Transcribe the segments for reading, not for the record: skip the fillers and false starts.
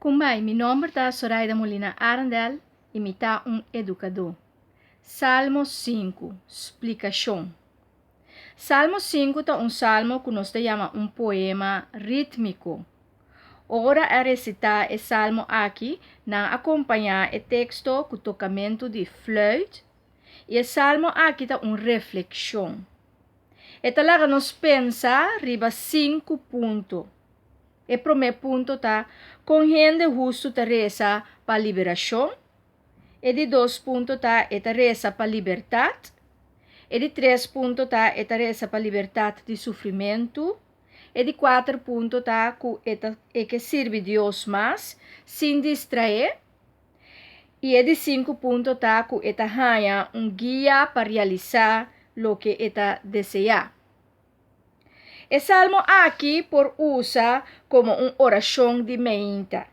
Kumbai, mi nòmber ta Soraida Molina Arendel i mi ta un edukadó. Salmo sinku, Splikashon. Salmo sinku ta un salmo ku nos ta yama un poema rítmiko. Ora a resitá e salmo aki, nan a kompañá e teksto ku tokamentu di flùit, i e salmo aki ta un reflekshon. E ta laga nos pensa riba sinku punto. E promé punto ta kon hende hustu ta resa pa liberashon. E di dos punto ta e ta resa pa libertat. E di tres punto ta e ta resa pa libertat di sufrimentu. E di kuater punto ta ku e ta e ke sirbi Dios mas sin distraé. I e di sinku punto ta ku e ta haña un guia pa realisá loke e ta deseá. E salmo aki por usa komo un orashon di meinta.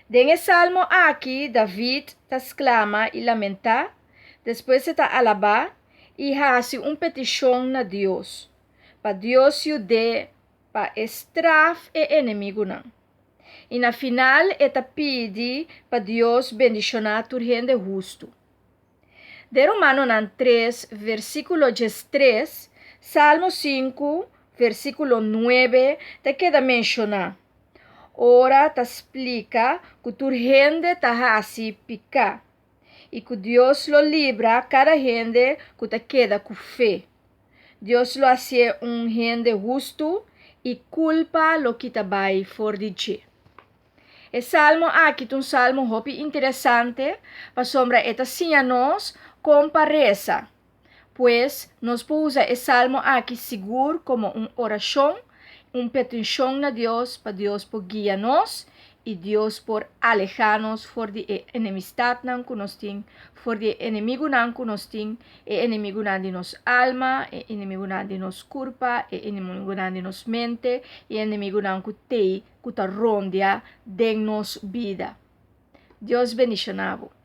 Den e salmo aki David ta sklama i lamentá, despues e ta alabá i hasi un petishon na Dios, pa Dios yud'é pa e straf e enemigunan. I na final e ta pidi pa Dios bendishoná tur hende hustu. Den Romanonan tres, versíkulo diestres, Salmo sinku, versíkulo nuebe ta keda menshoná, ora ta splika ku tur hende ta hasi piká i ku Dios lo libra kada hende ku ta keda ku fe. Dios lo hasié un hende hustu i kulpa lo kita bai for di dje. E salmo aki ta un salmo hopi interesante pasobra e ta siña nos kon pa resa. Pues, nos por usa e salmo aki sigur komo un orashon, un petinshon na Dios pa Dios por guia nos i Dios por alehá nos for di e enemistatnan ku nos tin, for di e enemigunan ku nos tin, e enemigunan di nos alma, e enemigunan di nos kurpa, e enemigunan di nos mente, i e enemigunan ku t'ei ku ta rondia den nos bida. Dios bendishoná bo.